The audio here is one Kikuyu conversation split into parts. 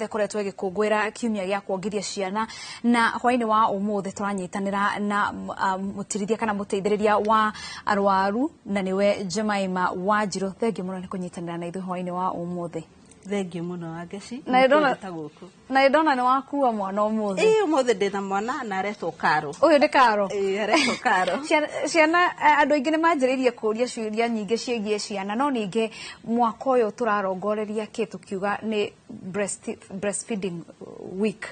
yothe ĩkoretwo ĩgĩkũngũĩra kiumia gĩa kuongithia ciana, na hwainĩ wa ũmũthĩ tũranyitanĩra na mũtirithia kana mũteithĩrĩria wa arwaru, na nĩwe Jemima Wanjirũ. Thengiũ mũno nĩ kũnyitanĩra na ithuĩ hwainĩ wa ũmũthĩ. Thengiũ mũno, Wangeci. Na ndona ta gũkũ. Na ndona nĩ wakua mwana ũmũthĩ. Ĩĩ, ũmũthĩ ndĩna mwana na aretwo Karo. Ũyũ nĩ Karo? Ĩĩ, aretwo Karo. Ciana, andũ aingĩ nĩ manjĩrĩirie kũria ciũria nyingĩ ciĩgiĩ ciana, no ningĩ mwaka ũyũ tũrarongoreria kĩ tũkiuga nĩ breastfeeding week?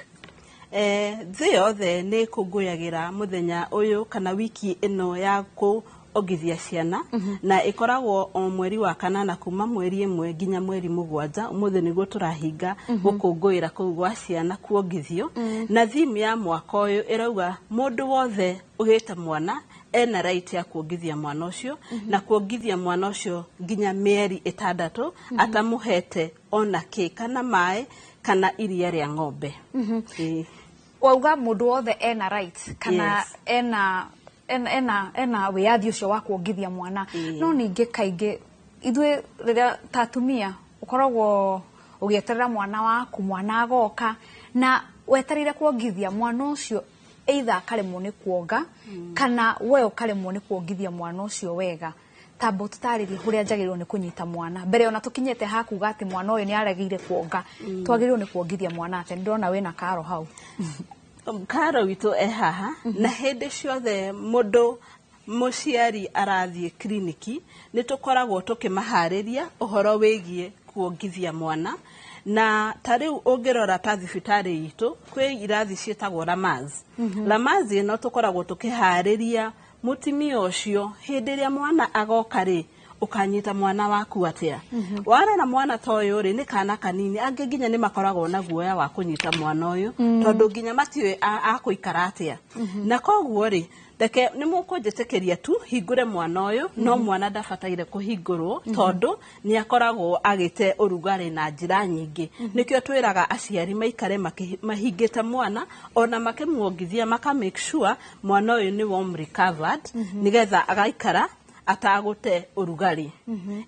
Thĩ yothe nĩ ĩkũngũyagĩra mũthenya ũyũ kana wiki ĩno ya kuongithia ciana, na ĩkoragwo o mweri wa kanana kuma mweri 1 nginya mweri 7. Ũmũthĩ nĩguo tũrahinga gũkũngũĩra kũu gwa ciana kuongithio, na theme ya mwaka ũyũ ĩrauga mũndũ wothe ũgĩte mwana ena right ya kuongithia mwana ũcio, na kuongithia mwana ũcio nginya mĩeri 6 atamũhete ona kĩ, kana maĩ kana iria rĩa ng'ombe. Ĩĩ. Wauga mũndũ wothe ena right kana ena wĩyathi ũcio wa kuongithia mwana, no ningĩ kaingĩ ithuĩ rĩrĩa ta atumia ũkoragwo ũgĩeterera mwana waku, mwana agoka na wetereire kuongithia mwana ũcio, either akaremwo nĩ kuonga kana we ũkaremwo nĩ kuongithia mwana ũcio wega. Tamba ũtũtarĩrie ũrĩa njagĩrĩirwo nĩ kũnyita mwana mbere ona tũkinyĩte hakuga atĩ mwana ũyũ nĩ aregire kuonga. Twagĩrĩirwo nĩ kuongithia mwana atĩa? Nĩ ndĩrona wĩna Karo hau. Karo witũ e haha, na hĩndĩ ciothe mũndũ mũciari arathiĩ kiriniki nĩ tũkoragwo tũkĩmaharĩria ũhoro wĩgiĩ kuongithia mwana. Na ta rĩu ũngĩrora ta thibitarĩ itũ kwĩ irathi ciĩtagwo Ramaz. Ramaz ĩno tũkoragwo tũkĩharĩria mũtumia ũcio, hĩndĩ ĩrĩa mwana agoka rĩ, ũkanyita mwana waku atĩa. Warora mwana ta ũyũ rĩ, nĩ kana kanini, angĩ nginya nĩ makoragwo na guoya wa kũnyita mwana ũyũ tondũ nginya matiũĩ akũikara atĩa. Na koguo rĩ, reke nĩ mũkũnjĩtĩkĩria tu hingũre mwana ũyũ, no mwana ndabataire kũhingũrwo tondũ nĩ akoragwo agĩte ũrugarĩ na njĩra nyingĩ. Nĩkĩo twĩraga aciari maikare mahingĩte mwana ona makĩmuongithia, maka make sure mwana ũyũ nĩ warm recovered, nĩgetha agaikara atagũte ũrugarĩ.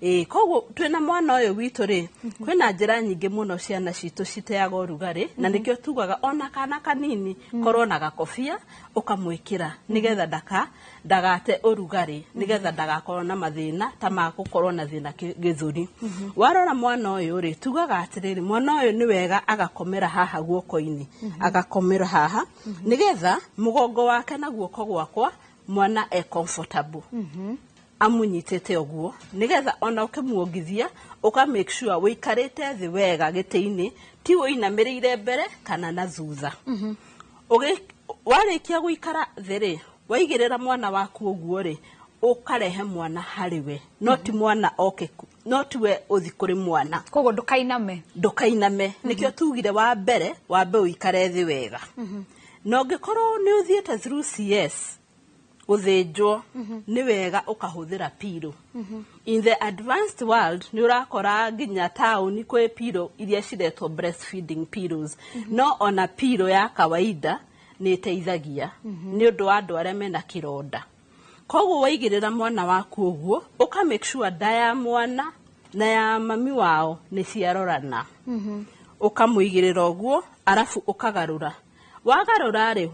Ĩĩ, koguo twĩna mwana ũyũ witũ rĩ, kwĩna njĩra nyingĩ mũno ciana citũ citeaga ũrugarĩ, na nĩkĩo tugaga ona kana kanini korwo na gakobia ũkamwĩkĩra nĩgetha ndagate ũrugarĩ, nĩgetha ndagakorwo na mathĩna ta ma gũkorwo na thĩna gĩthũri. Warora mwana ũyũ rĩ, tugaga atĩrĩrĩ, mwana ũyũ nĩ wega agakomera haha guoko-inĩ, agakomera haha nĩgetha mũgongo wake na guoko gwakwa mwana e comfortable amunyitĩte ũguo, nĩgetha ona ũkĩmuongithia ũka make sure ũikarĩte thĩ wega gĩtĩ-inĩ, ti ũinamĩrĩire mbere kana na thutha. Warĩkia gũikara thĩ rĩ, waigĩrĩra mwana waku ũguo rĩ, ũkarehe mwana harĩ we, no ti mwana oke no tiwe ũthi kũrĩ mwana. Koguo ndũkainame. Ndũkainame. Nĩkĩo tugire wa mbere wambe ũikare thĩ wega. Na ũngĩkorwo nĩ ũthiĩte through CS, gũthĩnjwo, nĩ wega ũkahũthĩra pillow. In the advanced world nĩ ũrakora nginya taũni kwĩ pillow iria ciretwo breastfeeding pillows, no ona pillow ya kawaida nĩ ĩteithagia nĩ ũndũ wa andũ arĩa mena kĩronda. Koguo waigĩrĩra mwana waku ũguo, ũka make sure nda ya mwana na ya mami wao nĩ ciarorana, ũkamũigĩrĩra ũguo, arabu ũkagarũra. Wagarũra rĩ,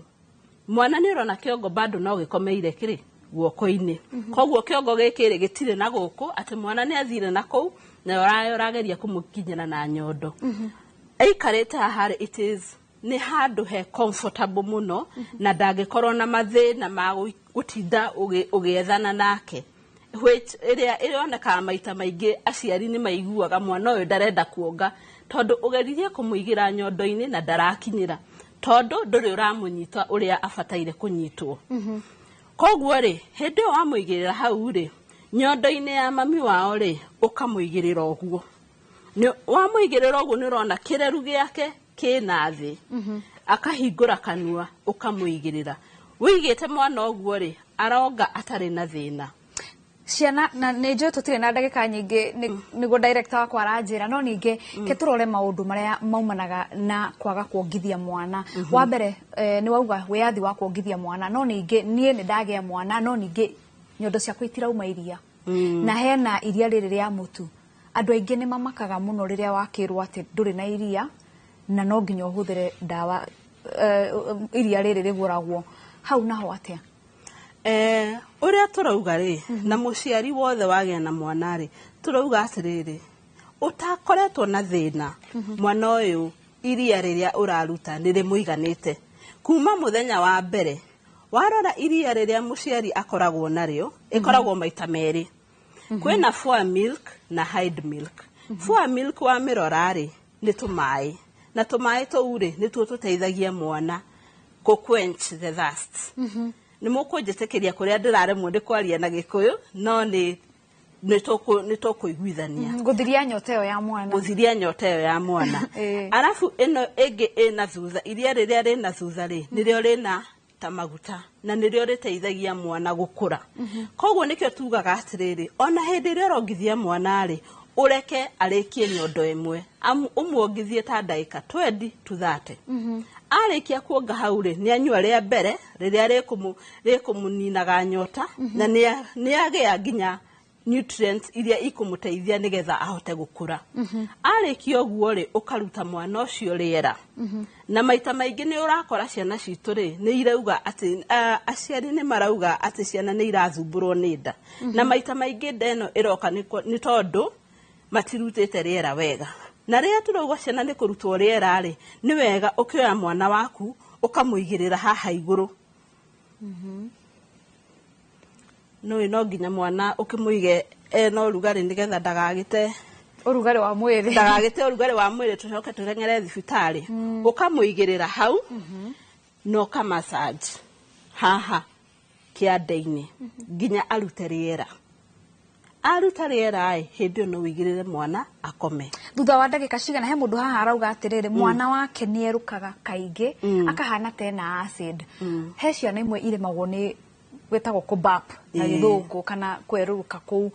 mwana nĩ ũrona kĩongo bado no gĩkomeire kĩrĩ guoko-inĩ. Koguo kĩongo gĩkĩ rĩ, gĩtirĩ na gũkũ atĩ mwana nĩ athire na kũu na ũrageria kũmũkinyĩra na nyondo. Aikarĩte haha rĩ, it is nĩ handũ he comfortable mũno na ndangĩkorwo na mathĩna ma gũtinda ũgĩethana nake, which ĩrĩa ĩronekaga maita maingĩ aciari nĩ maiguaga mwana ũyũ ndarenda kuonga tondũ ũgeririe kũmũigĩra nyondo-inĩ na ndarakinyĩra, tondũ ndũrĩ ũramũnyita ũrĩa abataire kũnyitwo. Koguo rĩ, hĩndĩ ĩyo wamũigĩrĩra hau rĩ, nyondo-inĩ ya mami wao rĩ, ũkamũigĩrĩra ũguo. Nĩ wamũigĩrĩra ũguo, nĩ ũrona kĩreru gĩake kĩna thĩ, akahingũra kanua, ũkamũigĩrĩra. Wĩigĩte mwana ũguo rĩ, aronga atarĩ na thĩna. Ciana, na nĩ njũĩ tũtirĩ na ndagĩka nyingĩ, nĩguo director wakwa aranjĩra, no ningĩ ke tũrore maũndũ marĩa maumanaga na kwaga kuongithia mwana. Wa mbere, nĩ wauga wĩyathi wa kuongithia mwana, no ningĩ niĩ nĩ ndagĩa mwana, no ningĩ nyondo ciakwa itirauma iria na hena iria rĩrĩ rĩa mũtu. Andũ aingĩ nĩ mamakaga mũno rĩrĩa wakĩrwo atĩ ndũrĩ na iria. Na no nginya ũhũthĩre ndawa, iria rĩrĩ rĩgũragwo hau naho atĩa? Ũrĩa tũrauga rĩ, na mũciari wothe wagĩa na mwana rĩ, tũrauga atĩrĩrĩ, ũtakoretwo na thĩna, mwana ũyũ iria rĩrĩa ũraruta nĩ rĩmũiganĩte kuma mũthenya wa mbere. Warora iria rĩrĩa mũciari akoragwo narĩo, ĩkoragwo maita merĩ. Kwĩna fore milk na hind milk. Fore milk wamĩrora rĩ, nĩ tũmaĩ, na tũmaĩ tũu rĩ, nĩtuo tũteithagia mwana kũ quench the thirst. Nĩ mũkũnjĩtĩkĩria kũrĩa ndĩraremwo nĩ kwaria na Gĩkũyũ, no nĩ tũkũiguithania. Gũthiria nyota ĩyo ya mwana. Gũthiria nyota ĩyo ya mwana. Arabu ĩno ĩngĩ ĩna thutha, iria rĩrĩa rĩna thutha rĩ, nĩrĩo rĩna ta maguta na nĩrĩo rĩteithagia mwana gũkũra. Koguo nĩkĩo tugaga atĩrĩrĩ, ona hĩndĩ ĩrĩa ũrongithia mwana rĩ, ũreke arĩkie nyondo ĩmwe, ũmuongithie ta ndagĩka 20 to 30. Arĩkia kuonga hau rĩ, nĩ anyua rĩa mbere rĩrĩa rĩkũmũninaga nyota, na nĩ agĩa nginya nutrients iria ikũmũteithia nĩgetha ahote gũkũra. Arĩkia ũguo rĩ, ũkaruta mwana ũcio rĩera. Na maita maingĩ nĩ ũrakora ciana citũ rĩ, nĩ irauga atĩ, aciari nĩ marauga atĩ ciana nĩ irathumbũrwo nĩ nda. Na maita maingĩ nda ĩno ĩroka nĩ tondũ matirutĩte rĩera wega. Na rĩrĩa tũrauga ciana nĩ kũrutwo rĩera rĩ, nĩ wega ũkĩoya mwana waku ũkamũigĩrĩra haha igũrũ. Nĩũĩ no nginya mwana ũkĩmũige ena ũrugarĩ nĩgetha ndagagĩte ũrugarĩ wa mwĩrĩ. Ndagagĩte ũrugarĩ wa mwĩrĩ, tũcoke tũreng'ere thibitarĩ. Ũkamũigĩrĩra hau na ũka massage haha kĩande-inĩ nginya arute rĩera. Aruta rĩera ĩ, hĩndĩ ĩyo no ũigĩrĩre mwana akome. Thutha wa ndagĩka cigana? He mũndũ haha arauga atĩrĩrĩ, mwana wake nĩ erũkaga kaingĩ, akahana ta ena acid. He ciana imwe iremagwo nĩ gwĩtagwo kũbap na Gĩthũngũ, kana kwerũrũka kũu.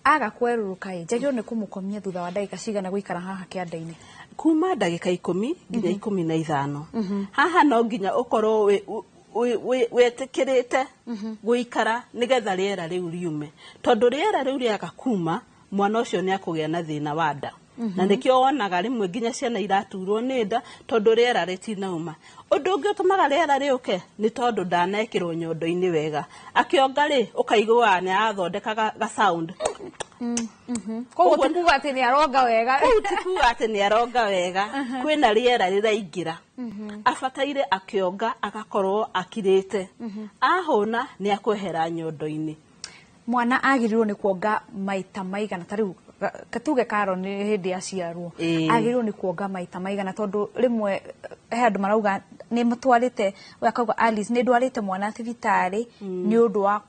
Aga kwerũrũka ĩ, njagĩrĩirwo nĩ kũmũkomia thutha wa ndagĩka cigana gũikara haha kĩanda-inĩ? Kuma ndagĩka 10 nginya 15. Haha no nginya ũkorwo wĩtĩkĩrĩte gũikara nĩgetha rĩera rĩu riume, tondũ rĩera rĩu rĩaga kuma, mwana ũcio nĩ akũgĩa na thĩna wa nda. Na nĩkĩo wonaga rĩmwe nginya ciana iraturwo nĩ nda, tondũ rĩera rĩtinauma. Ũndũ ũngĩ ũtũmaga rĩera rĩũke nĩ tondũ ndanekĩrwo nyondo-inĩ wega. Akĩonga rĩ, ũkaigua nĩ arathondeka ga sound. Koguo ti kuga atĩ nĩ aronga wega. Kũu ti kuga atĩ nĩ aronga wega. Kwĩna rĩera rĩraingĩra. Abataire akĩonga agakorwo akirĩte. Ahũna nĩ akwehera nyondo-inĩ. Mwana agĩrĩirwo nĩ kuonga maita maigana? Ta rĩu tuge Karo nĩ hĩndĩ aciarwo, agĩrĩirwo nĩ kuonga maita maigana? Tondũ rĩmwe he andũ marauga nĩ matwarĩte, we akauga, "Alice, nĩ ndwarĩte mwana thibitarĩ nĩ ũndũ wa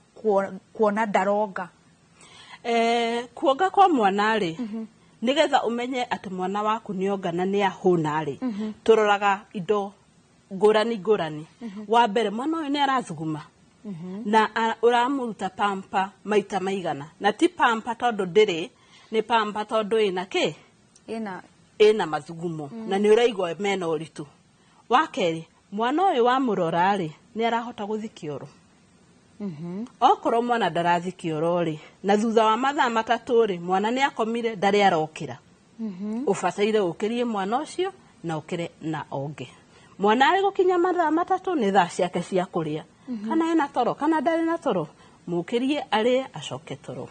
kuona ndaronga." Kuonga kwa mwana rĩ, nĩgetha ũmenye atĩ mwana waku nĩ onga na nĩ ahũna rĩ, tũroraga indo ngũrani ngũrani. Wa mbere, mwana ũyũ nĩ arathuguma, na ũramũruta pamper maita maigana, na ti pamper tondũ ndĩrĩ, nĩ pamper tondũ ĩna kĩ? Ĩna ĩna mathugumo na nĩ ũraigua mena ũritũ. Wa kerĩ, mwana ũyũ wamũrora rĩ, nĩ arahota gũthiĩ kĩoro? Okorwo mwana ndarathiĩ kĩoro rĩ, na thutha wa mathaa 3 rĩ, mwana nĩ akomire ndarĩ arokĩra, ũbataire ũkĩrie mwana ũcio na ũkĩre na onge. Mwana arĩ gũkinya mathaa 3 nĩ thaa ciake cia kũrĩa, kana ena toro kana ndarĩ na toro, mũkĩrie arĩe acoke toro.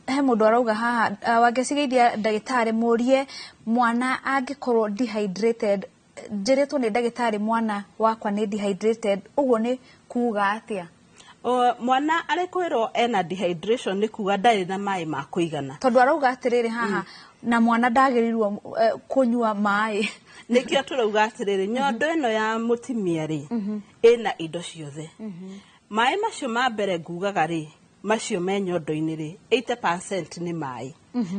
He mũndũ arauga haha, wangecigeithia ndagĩtarĩ, mũrie mwana angĩkorwo dehydrated, njĩrĩtwo nĩ ndagĩtarĩ mwana wakwa nĩ dehydrated, ũguo nĩ kuga atĩa? Mwana arĩ kwĩrwo ena dehydration nĩ kuga ndarĩ na maĩ ma kũigana. Tondũ arauga atĩrĩrĩ haha, na mwana ndagĩrĩirwo kũnyua maĩ. Nĩkĩo tũrauga atĩrĩrĩ, nyondo ĩno ya mũtumia rĩ, ĩna indo ciothe. Maĩ macio ma mbere ngugaga rĩ, macio me nyondo-inĩ rĩ, 80% nĩ maĩ.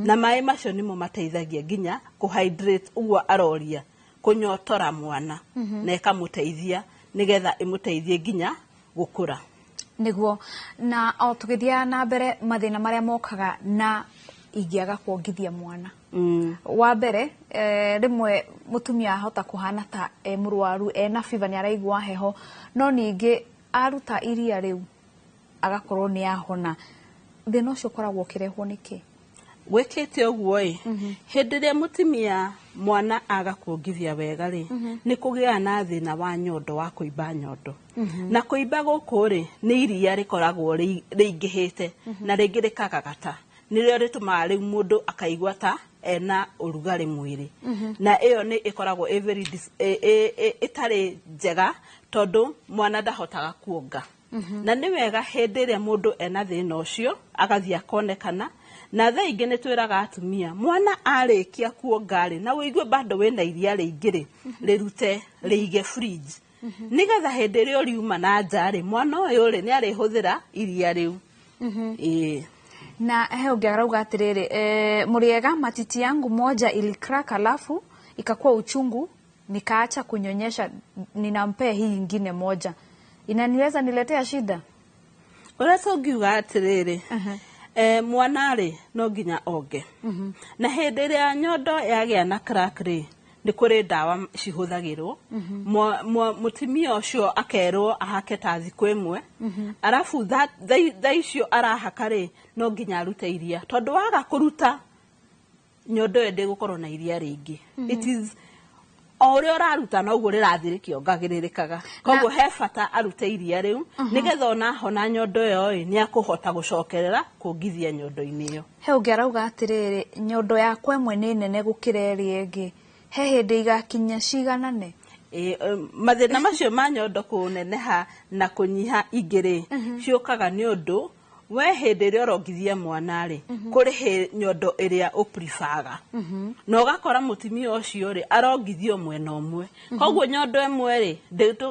Na maĩ macio nĩmo mateithagia nginya kũ-hydrate, ũguo aroria kũnyotora mwana, na ĩkamũteithia nĩgetha ĩmũteithie nginya gũkũra. Nĩguo. Na o tũgĩthiaga na mbere, mathĩna marĩa mokaga na ingĩaga kuongithia mwana. Wa mbere, rĩmwe mũtumia ahota kũhana ta e mũrwaru, ena fever, nĩ araigua heho, no ningĩ aruta iria rĩu agakorwo nĩ ahona. Thĩna ũcio ũkoragwo ũkĩrehwo nĩ kĩ? Gwĩkĩte ũguo ĩ, hĩndĩ ĩrĩa mũtumia mwana aga kuongithia wega rĩ, nĩ kũgĩaga na thĩna wa nyondo, wa kũimba nyondo. Na kũimba gũkũ rĩ, nĩ iria rĩkoragwo rĩingĩhĩte na rĩngĩ rĩkagagata, nĩrĩo rĩtũmaga rĩu mũndũ akaigua ta ena ũrugarĩ mwĩrĩ. Na ĩyo nĩ ĩkoragwo ĩ very ĩtarĩ njega, tondũ mwana ndahotaga kuonga. Na nĩ wega hĩndĩ ĩrĩa mũndũ ena thĩna ũcio agathiĩ akonekana. Na thaa ingĩ nĩ twĩraga atumia, mwana arĩkia kuonga rĩ, na ũigue bado wĩna iria rĩingĩ rĩ, rĩrute rĩige fridge, nĩgetha hĩndĩ ĩrĩa ũriuma na nja rĩ, mwana ũyũ rĩ, nĩ arĩhũthĩra iria rĩu. Ĩĩ. Na he ũngĩ arauga atĩrĩrĩ, mũrĩega, matiti yangu moja ilicrack alafu ikakuwa uchungu, nikaacha kunyonyesha, ninampea hii ingine moja, inaniweza niletea shida? Ũrĩa tũngiuga atĩrĩrĩ, mwana rĩ, no nginya onge. Na hĩndĩ ĩrĩa nyondo yagĩa na crack rĩ, nĩ kũrĩ ndawa cihũthagĩrwo. Mũtumia ũcio akerwo ahake ta thikũ 1, arabu thaa icio arahaka rĩ, no nginya arute iria, tondũ waga kũruta, nyondo ĩyo ndĩgũkorwo na iria rĩingĩ. It is o ũrĩa ũraruta noguo rĩrathiĩ rĩkĩongagĩrĩrĩkaga. Koguo he bata arute iria rĩu, nĩgetha ona hona nyondo ĩyo ĩ, nĩ akũhota gũcokerera kuongithia nyondo-inĩ ĩyo. He ũngĩ arauga atĩrĩrĩ, nyondo yakwa ĩmwe nĩ nene gũkĩra ĩrĩa ĩngĩ, he hĩndĩ igakinya ciganane? Ĩ, mathĩna macio ma nyondo kũneneha na kũnyiha ingĩ rĩ, ciũkaga nĩ ũndũ we hĩndĩ ĩrĩa ũrongithia mwana rĩ, kũrĩ nyondo ĩrĩa ũprefaga, na ũgakora mũtumia ũcio rĩ, arongithio mwena ũmwe, koguo nyondo ĩmwe rĩ,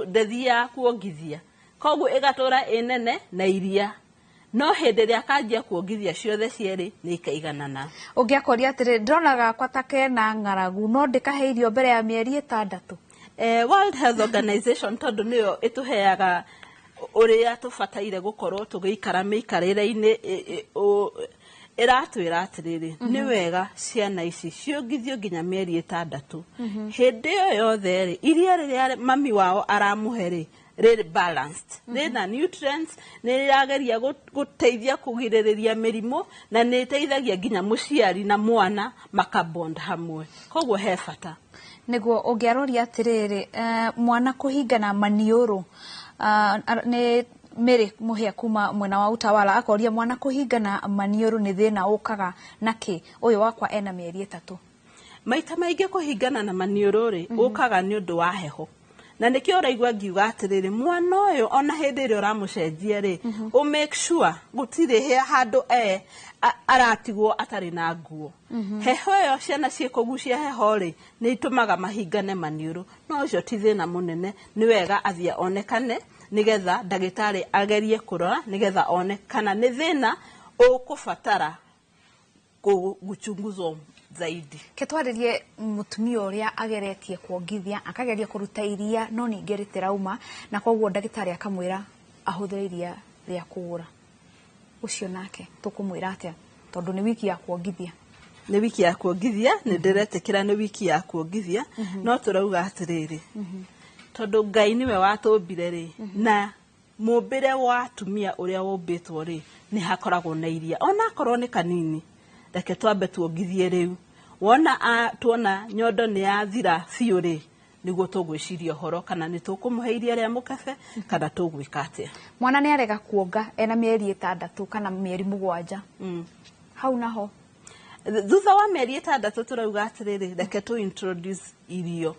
ndĩthiaga kuongithia, koguo ĩgatũra ĩ nene na iria. No hĩndĩ ĩrĩa akanjia kuongithia ciothe cierĩ, nĩ ikaiganana. Ũngĩ akoria atĩrĩ, ndĩrona gakwa ta kena ng'aragu, no ndĩkahe irio mbere ya mĩeri 6? World Health Organization, tondũ nĩyo ĩtũheaga ũrĩa tũbataire gũkorwo tũgĩikara mĩikarĩre-inĩ, ĩratwĩra atĩrĩrĩ, nĩ wega ciana ici ciongithio nginya mĩeri 6. Hĩndĩ ĩyo yothe rĩ, iria rĩrĩa mami wao aramũhe rĩ, rĩrĩ balanced, rĩna nutrients, nĩ rĩrageria gũteithia kũgirĩrĩria mĩrimũ, na nĩ ĩteithagia nginya mũciari na mwana makabond hamwe. Koguo he bata. Nĩguo. Ũngĩaroria atĩrĩrĩ, mwana kũhingana maniũrũ, nĩ Mary Mũhĩa kuma mwena wa Utawala, akoria mwana kũhingana maniũrũ nĩ thĩna ũkaga nakĩ? Ũyũ wakwa ena mĩeri 3. Maita maingĩ kũhingana na maniũrũ rĩ, ũkaga nĩ ũndũ wa heho. Na nĩkĩo ũraigua ngiuga atĩrĩrĩ, mwana ũyũ ona hĩndĩ ĩrĩa ũramũcenjia rĩ, ũ make sure gũtirĩ handũ aratigwo atarĩ na nguo. Heho ĩyo, ciana ciĩkũgucia heho rĩ, nĩ itũmaga mahingane maniũrũ. No ũcio ti thĩna mũnene, nĩ wega athiĩ onekane, nĩgetha ndagĩtarĩ agerie kũrora, nĩgetha one kana nĩ thĩna ũkũbatara gũchunguzwo zaidi. Ke twarĩrie mũtumia ũrĩa ageretie kuongithia, akageria kũruta iria, no ningĩ rĩtirauma, na koguo ndagĩtarĩ akamwĩra ahũthĩre iria rĩa kũgũra. Ũcio nake tũkũmwĩra atĩa, tondũ nĩ wiki ya kuongithia? Nĩ wiki ya kuongithia, nĩ ndĩretĩkĩra nĩ wiki ya kuongithia, no tũrauga atĩrĩrĩ, tondũ Ngai nĩwe watũmbire rĩ, na mũmbĩre wa atumia ũrĩa wombĩtwo rĩ, nĩ hakoragwo na iria onakorwo nĩ kanini. Reke twambe tuongithie rĩu, wona tuona nyondo nĩ yathira biũ rĩ, nĩguo tũgwĩciria ũhoro kana nĩ tũkũmũhe iria rĩa mũkebe kana tũgwĩka atĩa. Mwana nĩ arega kuonga ena mĩeri 6 kana mĩeri 7, hau naho? Thutha wa mĩeri 6 tũrauga atĩrĩrĩ, reke tũ introduce irio,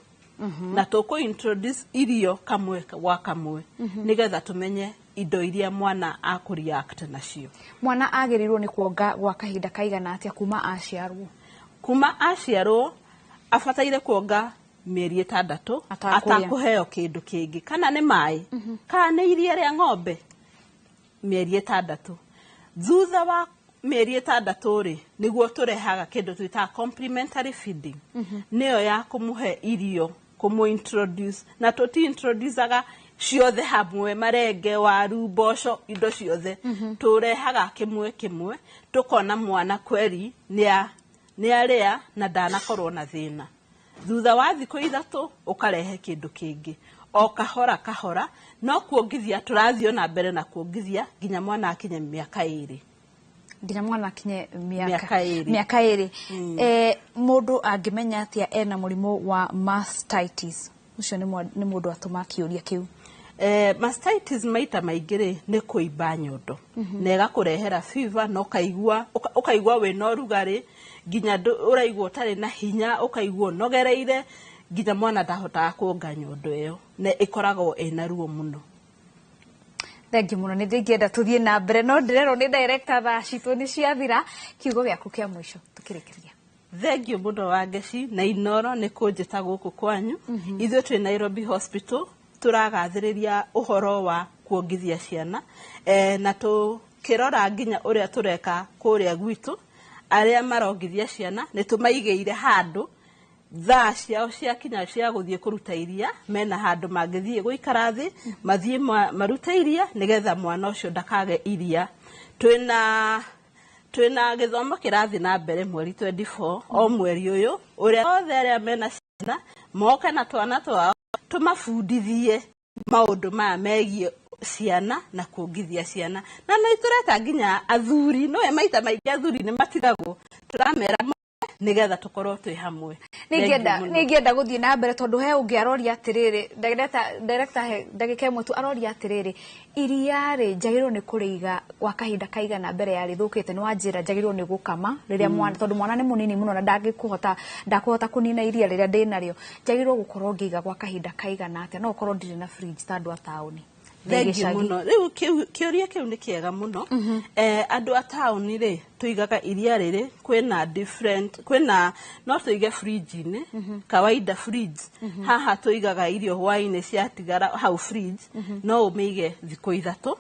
na tũkũ introduce irio kamwe gwa kamwe, nĩgetha tũmenye indo iria mwana akũreact nacio. Mwana agĩrĩirwo nĩ kuonga gwa kahinda kaigana atĩa kuma aciarwo? Kuma aciarwo abataire kuonga mĩeri 6. Atakũrĩa. Atakũheo kĩndũ kĩngĩ, kana nĩ maĩ, kana nĩ iria rĩa ng'ombe, mĩeri 6. Thutha wa mĩeri 6 rĩ, nĩguo tũrehaga kĩndũ twĩtaga complementary feeding, nĩyo ya kũmũhe irio, kũmũ introduce. Na tũti introducaga ciothe hamwe, marenge, waru, mboco, indo ciothe. Tũrehaga kĩmwe kĩmwe, tũkona mwana kweri nĩ arĩa na ndanakorwo na thĩna. Thutha wa thikũ 3 ũkarehe kĩndũ kĩngĩ, o kahora kahora, no kuongithia tũrathiĩ na mbere na kuongithia nginya mwana akinye mĩaka 2. Nginya mwana akinye Mĩaka 2. Mĩaka 2. Mũndũ angĩmenya atĩa ena mũrimũ wa mastitis? Ũcio nĩ mũndũ atũma kĩũria kĩu. Mastitis maita maingĩ rĩ, nĩ kũimba nyondo na ĩgakũrehera fever na ũkaigua wĩna ũrugarĩ nginya ũraigua ũtarĩ na hinya, ũkaigua ũnogereire nginya mwana ndahotaga kuonga nyondo ĩyo, na ĩkoragwo ĩna ruo mũno. Thengiũ mũno, nĩ ndingĩenda tũthiĩ na mbere no ndĩrerwo nĩ director thaa citũ nĩ ciathira. Kiugo gĩaku kĩa mũico tũkĩrĩkĩria. Thengiũ mũno Wangeci na Inoro nĩ kũnjĩta gũkũ kwanyu. Ithuĩ twĩ Nairobi Hospital, tũragathĩrĩria ũhoro wa kuongithia ciana, na tũkĩrora nginya ũrĩa tũreka kũrĩa gwitũ, arĩa marongithia ciana nĩ tũmaigĩire handũ thaa ciao ciakinya cia gũthiĩ kũruta iria, mena handũ mangĩthiĩ gũikara thĩ, mathiĩ marute iria nĩgetha mwana ũcio ndakage iria. Twĩna gĩthomo kĩrathiĩ na mbere mweri 24 o mweri ũyũ, ũrĩa othe arĩa mena ciana moke na twana twao tũmabundithie maũndũ maya megiĩ ciana na kuongithia ciana. Na nĩ tũreta nginya athuri, nowe maita maingĩ athuri nĩ matigagwo, tũramera nĩgetha tũkorwo twĩ hamwe. Nĩngĩenda gũthiĩ na mbere tondũ he ũngĩ aroria atĩrĩrĩ, director, he ndagĩka ĩmwe tu, aroria atĩrĩrĩ, iria rĩ njagĩrĩirwo nĩ kũrĩiga gwa kahinda kaigana mbere ya rĩthũkĩte? Nĩ wanjĩra njagĩrĩirwo nĩ gũkama rĩrĩa mwana, tondũ mwana nĩ mũnini mũno na ndangĩkũhota, ndakũhota kũnina iria rĩrĩa ndĩnarĩo. Njagĩrĩirwo gũkorwo ngĩiga gwa kahinda kaigana atĩa? No ũkorwo ndirĩ na fridge ta andũ a taũni. Thengiũ mũno. Rĩu kĩũria kĩu nĩ kĩega mũno. Andũ a taũni rĩ, tũigaga iria rĩrĩ kwĩna different, kwĩna no tũige fridge-inĩ, kawaida fridge haha tũigaga irio hwaĩ-inĩ ciatigara hau fridge, no ũmĩige thikũ 3.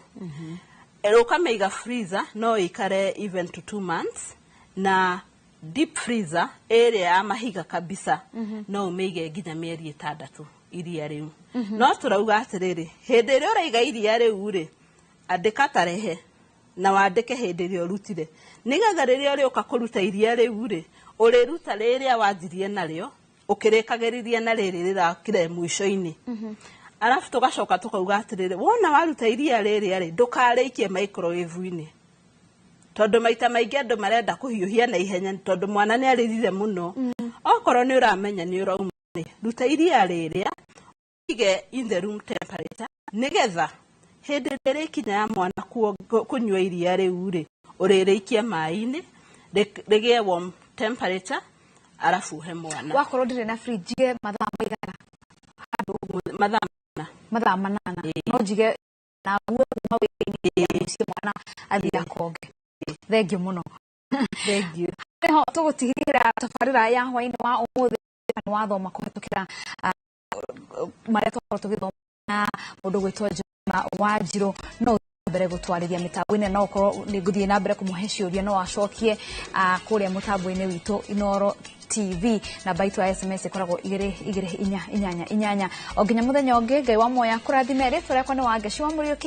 Ũkamĩiga freezer no ĩikare even to 2 months, na deep freezer ĩrĩa ya mahiga kabisa no ũmĩige nginya mĩeri 6 iria rĩu. No tũrauga atĩrĩrĩ, hĩndĩ ĩrĩa ũraiga iria rĩu rĩ, andĩka tarehe na wandĩke hĩndĩ ĩrĩa ũrutire, nĩgetha rĩrĩa ũrĩũka kũruta iria rĩu rĩ, ũrĩruta rĩrĩa wanjirie narĩo ũkĩrĩkagĩrĩria na rĩrĩ rĩrakire mũico-inĩ. Arabu tũgacoka tũkauga atĩrĩrĩ, wona waruta iria rĩrĩa rĩ, ndũkarĩikie microwave-inĩ, tondũ maita maingĩ andũ marenda kũhiũhia na ihenya tondũ mwana nĩ arĩrire mũno. Okorwo nĩ ũramenya nĩ ũrauma rĩ, ruta iria rĩrĩa ũige in the room temperature, nĩgetha hĩndĩ ĩrĩa ĩrĩkinya ya mwana kũnyua iria rĩu rĩ, ũrĩrĩikia maĩ-inĩ rĩgĩe warm temperature, arabu ũhe mwana. Wakorwo ndĩrĩ na fridge, njige mathaa maigana handũ? Mathaa 8. Mathaa 8 no njige na nguo kuma wĩra-inĩ mũciĩ mwana athiĩ akonge. Thengiũ mũno. Thengiũ. Nĩho tũgũtigĩra tabarĩra ya hwaĩ-inĩ wa ũmũthĩ. Nĩ wathoma kũhetũkĩra marĩa twakorwo tũgĩthoma na mũndũ gwĩtwo Juma Wanjirũ. No mbere gũtwarĩria mĩtambo-inĩ, no ũkorwo nĩ ngũthiĩ na mbere kũmũhe ciũria no acokie kũrĩa mũtambo-inĩ witũ Inooro TV. Namba itũ ya SMS ĩkoragwo 2 2 4 8 8. O nginya mũthenya ũngĩ, Ngai wa muoya kũrathime. Rĩtwa rĩakwa nĩ Wangeci wa Mũriũki.